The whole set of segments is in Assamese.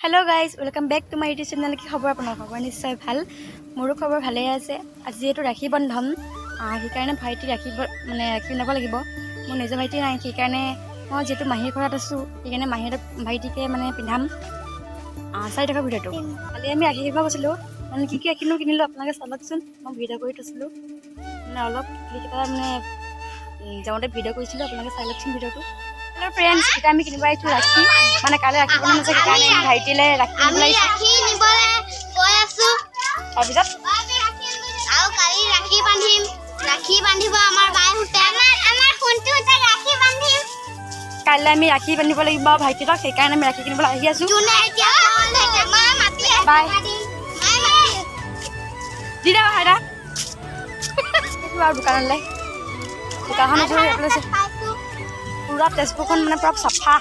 Hello guys, welcome back to my YouTube channel. কি খবৰ আপোনাৰ? খবৰ নিশ্চয় ভাল, মোৰো খবৰ ভালেই আছে। আজি যিহেতু ৰাখী বন্ধন, সেইকাৰণে ভাইটি ৰাখী মানে ৰাখী পিন্ধাব লাগিব। মোৰ নিজৰ ভাইটি নাই, সেইকাৰণে মই যিহেতু মাহীৰ ঘৰত আছোঁ, সেইকাৰণে মাহীহঁতক ভাইটিকে মানে পিন্ধাম। চাই থকা ভিডিঅ'টো। কালি আমি ৰাখী কিনিব গৈছিলোঁ, মানে কি কি ৰাখিনো কিনিলোঁ আপোনালোকে চালকচোন। মই ভিডিঅ' কৰি থৈছিলোঁ, মানে অলপ কেইটা মানে যাওঁতে ভিডিঅ' কৰিছিলোঁ, আপোনালোকে চাই লওকচোন ভিডিঅ'টো। হেল্ল' ফ্ৰেণ্ডছ, এতিয়া আমি কিনিব আহিছোঁ ৰাখী। মানে কাইলৈ ৰাখী বন্ধন আছে, সেইকাৰণে আমি ভাইটিলৈ ৰাখী কিনিবলৈ আমি আহিছোঁ। ৰাখী নিবলৈ গৈ আছো। তাৰপিছত আৰু কালি ৰাখী বান্ধিম। ৰাখী বান্ধিব আমাৰ বাইহঁতে, আমাৰ সোণটোহঁতে ৰাখী বান্ধিম। কাইলৈ আমি ৰাখী বান্ধিব লাগিব ভাইটিহঁতক, সেইকাৰণে আমি ৰাখী কিনিবলৈ আহি আছোঁ। যোনে এতিয়া মা মাতি আছে। বাই। মায়ে মাতি আছে। দি দে ভাইটা আৰু দোকানলৈ। দোকানখন ওচৰত এইফালে আছে। পাইছো। পুৰা তেজপুৰখন মানে পুৰা চাফা।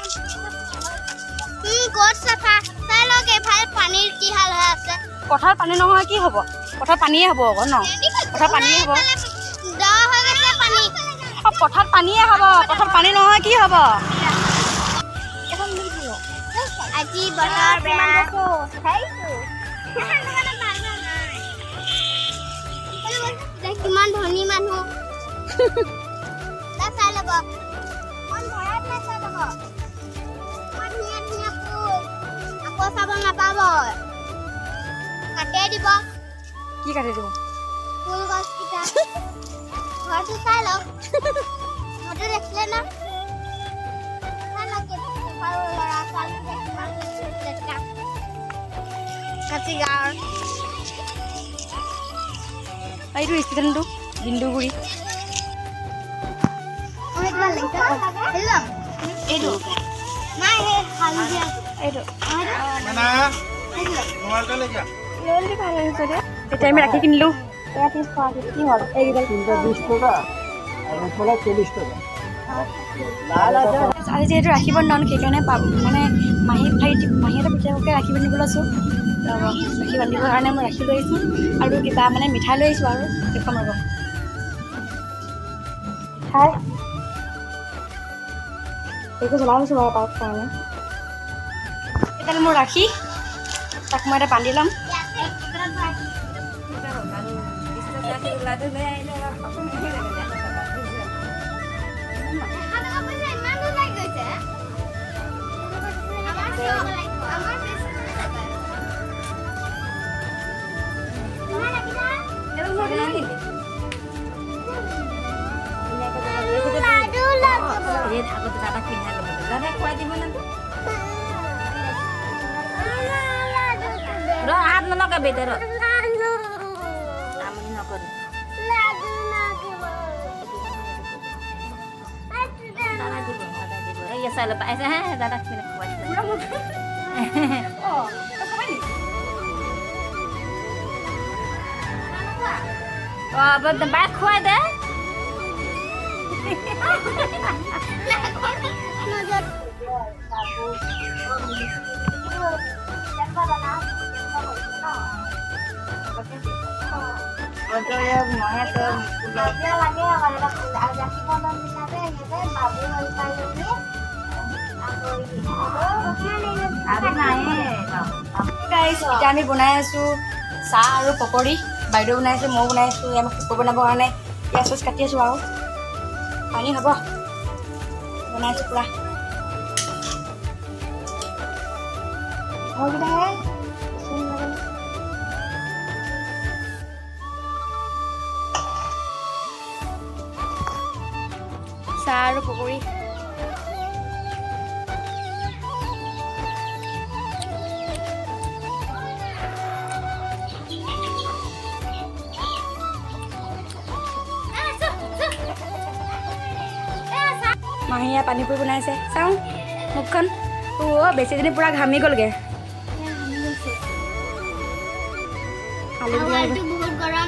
ক'ত চাফা? চাই লওক, এইফালে পানীৰ কি হাল হৈ আছে। পথাৰত পানী নহয় কি হ'ব? পথাৰত পানীয়ে হ'ব আকৌ ন? পথাৰত পানীয়ে হ'ব। দ হৈ গৈছে পানী। অ, পথাৰত পানীয়ে হ'ব। পথাৰত পানী নহয় কি হ'ব? আজি বতৰ বেয়া। কিমান ধনী মানুহ তাত চাই ল'ব। মন ভৰাই পেলাই চাই ল'ব। ইমান ধুনীয়া ধুনীয়া ফুল, আকৌ চাব নাপাব, কাটিয়ে দিব। কি কাটি দিব? ফুল গছকেইটা। ঘৰটো চাই লওক। ঘৰটো দেখিলে ন? চাই লওক, এইফালে ল'ৰা ছোৱালীকেইটা কিমান লেতেৰা। কাচি গাঁৱৰ এইটো ষ্টেচনটো বিন্দুগুৰি। অ, সেইটো ভাল লাগিছে। সেইটো ল'ম। এইটো। নাই, সেই হালধীয়া। এইটো। অ, সেইটো। সেইটো ল'ম। এতিয়া আমি ৰাখী কিনিলোঁ। তিনটা 20 টাকা আৰ ওপৰে 40 টাকা। লাল আছে। আজি যিহেতু ৰাখী বন্ধন, সেইকাৰণে মানে মাহী ভাইটি মাহীহঁতৰ পুতেককে ৰাখী বান্ধিবলৈ আছোঁ। তো ৰাখী বান্ধিবৰ কাৰণে মই ৰাখী লৈ আহিছোঁ আৰু কিবা মানে মিঠাই লৈ আহিছোঁ আৰু দেখুৱাম ৰ'ব। মিঠাই একো জ্বলাব লৈছোঁ বাৰু তাৰ কাৰণে। এডাল মোৰ ৰাখী, তাক মই এটা বান্ধি ল'ম। 100 টকা পইচা ইমান দূৰ লাগি গৈছে। আমাৰ বেছি লাগে। তোমাৰ লাগিলে? লাডু লাগিব। দাদাক পিন্ধাই ল'ব, দাদাক খুৱাই দিব না। ৰ, হাত নলগাবি দে, ৰ, আমনি নকৰি। লাডু লাগিব। দাদা দিব, দাদা দিব। এই চাই ল'বা, হে দাদাক পিন্ধা খুৱাই দিব। অঁ। অঁ, বাক খুৱাই দে। নজৰ। লাগে ৰাখী বন্ধন হিচাপে সিহঁতে বাবু পালেহি আকৌ। আৰু নাই। গাইজ, এতিয়া আমি বনাই আছোঁ চাহ আৰু পকৰি। বাইদেউ বনাই আছে, ময়ো বনাই আছোঁ। আমি পকৰি বনাবৰ কাৰণে পিঁয়াজ চিয়াজ কাটি আছোঁ আৰু পানী হ'ব। বনাই আছোঁ পূৰা। চাহ আৰু পকৰি। মাহীয়ে পানীপুৰি বনাইছে। চাওঁ মুখখন। অ', বেছিজনী পূৰা ঘামি গ'লগৈ। আলু। আৰু আলুটো বহুত গৰম।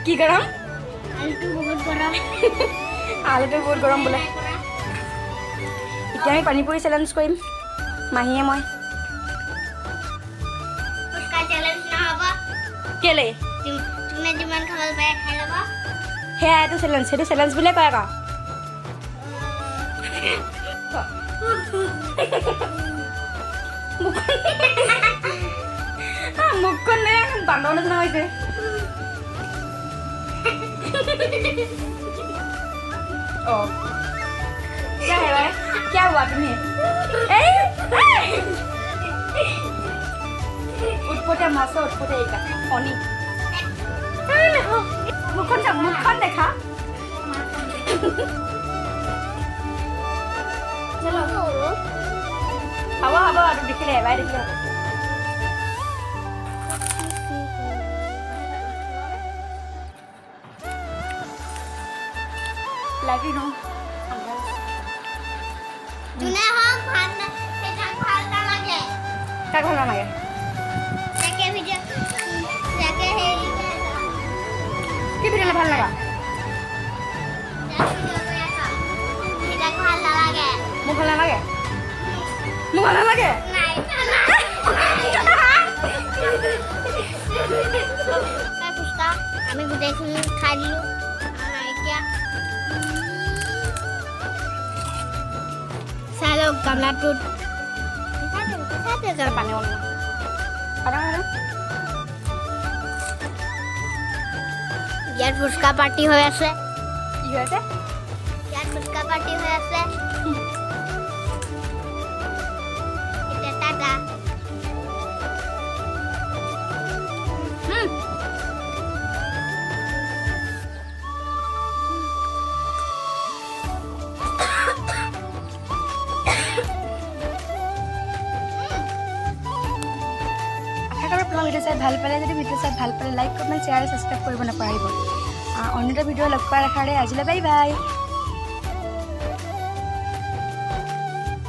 কি গৰম? আলুটো বহুত গৰম। আলুটো বহুত গৰম বোলে। এতিয়া আমি পানীপুৰি চেলেঞ্জ কৰিম মাহীয়ে মই। ফুচকা চেলেঞ্জ নহ'ব। কেলে? যোনে যিমান খাব পাৰে খাই ল'ব। সেয়া এইটো চেলেঞ্জ, সেইটো চেলেঞ্জ বুলিয়ে কয় আকৌ। মুখখন। বান্দৰ নিচিনা হৈছে। ओ, क्या है भाई? क्या हुआ तुम्हें? এই এই! উৎপতীয়া, মাছৰ উৎপতীয়া। এইটা ফণি। মুখখন চা, মুখখন দেখা। চলো। হ'ব হ'ব আৰু দেখিলে, এবাৰ দেখিলে হ'ব। লাগি ন। যোনে হওক ভাল সেইটাক ভাল নালাগে। কাক ভাল নালাগে? তাকে ভিডিঅ' তাকে হেৰি। কি ভিডিঅ' ভাল লগা? ভিডিঅ' কৰি আছ, সেইটাক ভাল নালাগে। মোক ভাল নালাগে? মোক ভাল নালাগে? নাই। ফুচকা আমি গোটেইখিনি খাই দিলোঁ নাইকিয়া। চাই লওক গামলাটোত। পানী অকণ, পানী অকণ। ইয়াত ফুচকা পাৰ্টি হৈ আছে। কি হৈ আছে? ইয়াত ফুচকা পাৰ্টি হৈ আছে। এতিয়া টাটা। আশা কৰোঁ আপোনালোক ভিডিঅ' চাই ভাল পালে। যদি ভিডিঅ' চাই ভাল পালে, লাইক, কমেণ্ট, শ্বেয়াৰ, ছাবস্ক্ৰাইব কৰিব নাপাহৰিব। অন্য এটা ভিডিঅ' লগ পোৱাৰ আশাৰে আজিলৈ বাই বাই।